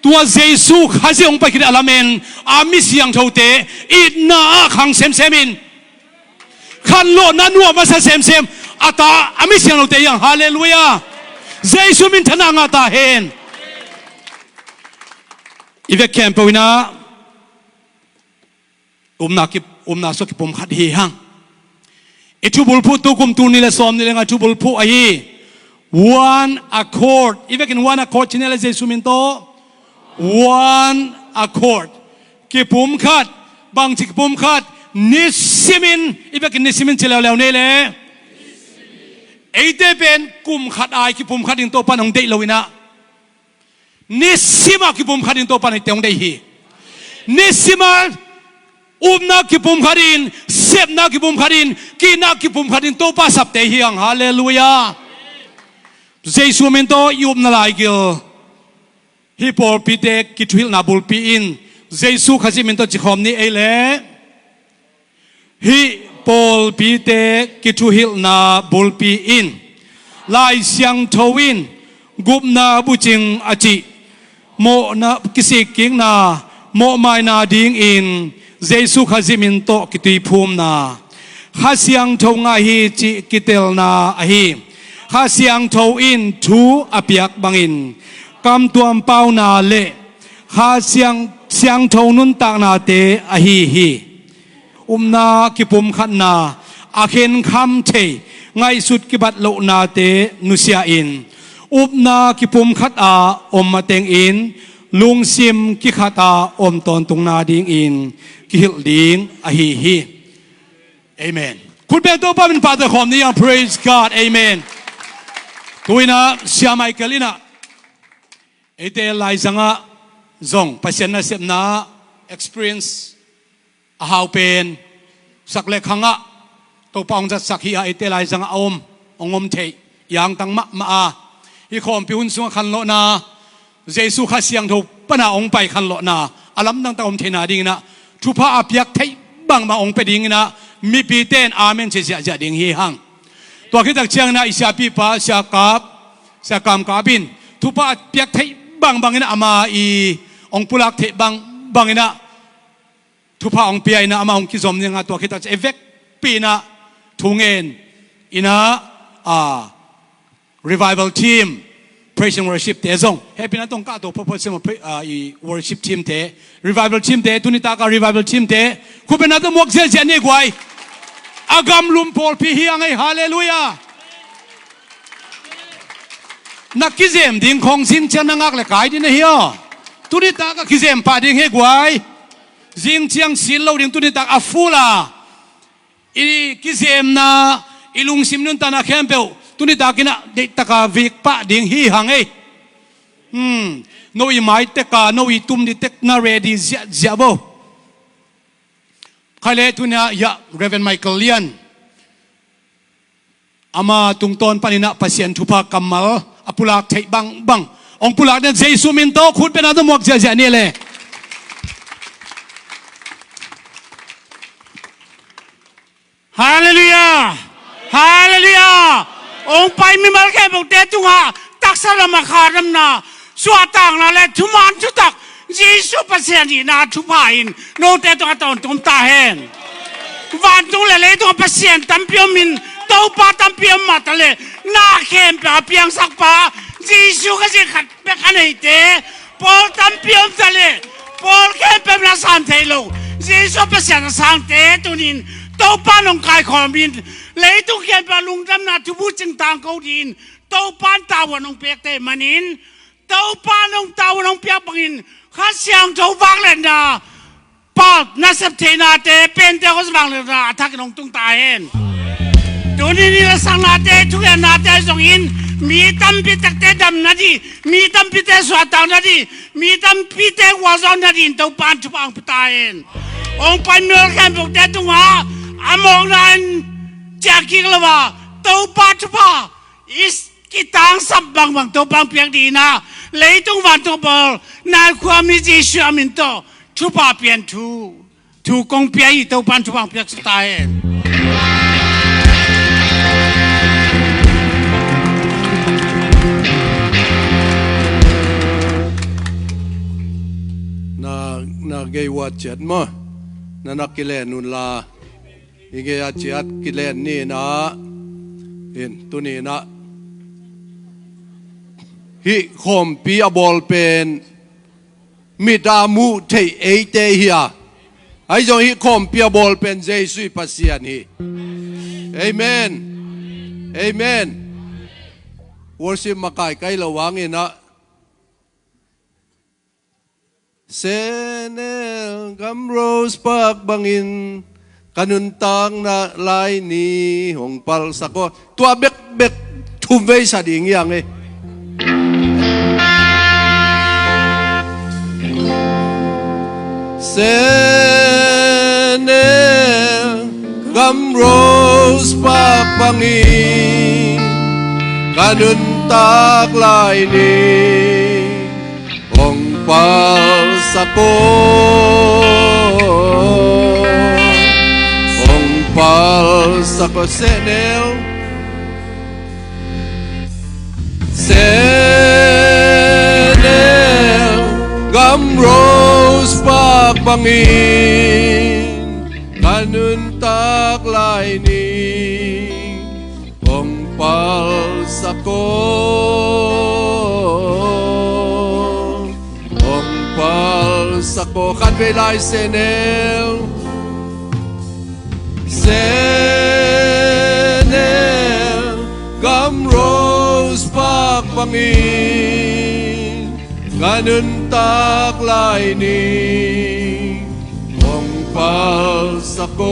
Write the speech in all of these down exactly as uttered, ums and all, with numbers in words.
Tua Jesu Khazih hong pai khit a lamen a mi siangthote itna ah khang semsem in, khanlawhna nuam a sa semsem a ta a mi siangthote hiang. Halleluiah. Jesu min thana ngah ta hen. I vek khempeuh inah umna, ki, umna sua kipumkhat hi hang. I thubulphuh tukum tul nih le sawm nih le nga thubulphuh ahi. One accord. I vekin one accord cih ni le Jesu min tawh. One accord. Kipumkhat. Bangci kipumkhat? Nisimin. I vekin nisimin ci leuleu ni le. Eite pen kum khat ai kipumkhat in Topa in hong deih lo inah, nisima kipumkhat in Topa in eite hong deih hi. Nisima upna kipumkhat in, sepna kipumkhat in, kihna kipumkhat in Topa sapte hi hang. Halleluiah. Jesu min tawh i upna laigil hih pawlpite kithuhilhna bulpi in Jesu Khazih min tawh cikhawm ni ei leh. Hih pawlpite kithuhilhna bulpi in Lai Siangtho in gupna bucing a cih mawhna, kisikkikna mawhmaina dingin Jesu Khazih min tawh kituiphumna, Kha Siangtho ngah hi cih kitelna ahi. Kha Siangtho in thu a piak bangin kamtuam pauna le Kha Siang, Siangtho nuntaknate ahi hi. Upna kipumkhatna a khenkham thei ngaihsut kibat lohnate nusia in, upna kipumkhat a om matengin lungsim kikhat a om tawntungna dingin kihilh ding ahi hi. Amen. Khutbeng Topa min pahtawi khawm ni hang. Praise God. Amen. Tu inah Sia Michael inah eite laizangah zong Pasian nasepna experience a hau pen sak le khangah Topa hong zatsak hi a, eite laizangah a om, hong om theih i angtang mahmah a, hih khawmpi hun sungah khanlawhna, Jesu Kha Siangtho pana hong pai khanlawhna a lamdang tak om theihna dinginah thupha a piak theih bangbang hong pia dinginah mipite in amen ci ziahziah ding hi hang. Tua khit tak cianginah i siapipa Sia Kap, Sia Kam Kap in thupha a piak theih bangbang inah ama i hong pulak theih bangbang inah thupha hong pia inah amah hong kizom ni hang a, tua khit tak ciang i vekpi inah thu ngen inah, a, revival team, praise and worship te zong hehpihna tawh kah to photphot sem a, pra-, a, i worship team te, revival team te, tuni taka revival team te khutbeng na tawh muak ziahziah ni guai. A gamlum pawlpi hi hang ei. Halleluiah. Na kizem ding khong zing ciang na ngak le kai ding na hi aw. Tuni taka kizem pah ding hi guai. Zing ciang sil lo ding, tuni tak a full a i kizemna, i lungsim nuntakna khempeuh tuni takinah deihtaka vik pah ding hi hang ei. Hmm. No i mai teka, no i tum ding tek na ready ziahziah bo. Khai le tuni ah, ya, Reverend Michael Lian. Ama tungtawn paninah Pasian thupha kammal a pulak theih bangbang hong pulak den Jesu min tawh khutbeng na tawh muak ziahziah ni le. Halleluiah! Halleluiah! Hong pai mimal khempeuhte tungah taksa lam a kha damna, suahtakna le thuman thutak Jesu Pasian hihna thupha in note tungah tawntung ta hen. Vantung le leitung a Pasian tampi om in, Topa tampi om mah ta le, na khempeuh a piangsakpa Jesu Khazih khat bek a neite, pawl tampi om ta le, pawl khempeuh na san thei lo Jesu Pasian a sangte tunin Topa nong kaikhawm in, leitung khempeuh a lungdamna thubu cing tangko dingin Topa in tavuan hong pekte manin, Topa nong tavuan hong piak bangin Kha Siangtho vaklenna, pal nasep theihnate, Pentecost vaklenna a thakin hong tung ta hen. Tuni ni lasaknate, thugennate zongin mi tampi tekte damna dih, mi tampite suahtakna dih, mi tampite gualzawhna dih in Topa in thupha hong pia ta hen. Hong pai mimal khempeuhte tungah a mawkna in ciah kik lo a, Topa thupha i kitangsap bangbang Topa hong piak dih inah, leitung vantung a bawl nai khua mi Jesu a min tawh thupha pian thu, thu kong pia hi. Topa in thupha hong piak ta hen. Na gei uat ciat maw? Na na kilen un la. I gei a ciat kilen ni na. In tuni na. Hih khawmpi a bawl pen mit a muh theih eite hi a. Ahi zong hih khawmpi a bawl pen Jesu i Pasian hi. Amen. Amen. Worship makai kai lo vangin a. Senel gam rose pak bangin ka nuntakna lai ni hong palsak aw. Tua bekbek thum vei sa ding hiang e. Senel gam rose pak bangin ka nuntak lai ni hong palsak aw. Hong palsak aw. Senel, senel gam rose pak bangin ka nuntak lai ni hong palsak aw. Hong palsak aw. Khat vei lai. Senel, senel gam rose pak bangin ka nuntak lai ni hong palsak aw.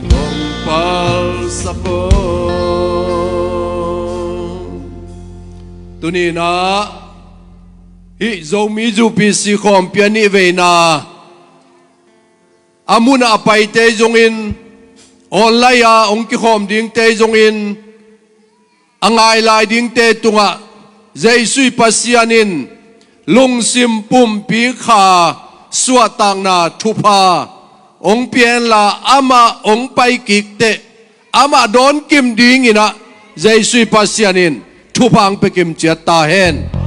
Hong palsak aw. Tuni na hih Zomi Zu Pi Si khawmpi a nih veina a mun a paite zongin online a hong kikhawm dingte zongin a ngai lai dingte tungah Jesu i Pasian in lungsim pumpi kha suahtakna thupha hong pia henla, amah hong pai kik teh amah dawn kim dingin ah Jesu i Pasian in thupha hong pia kim ciat ta hen.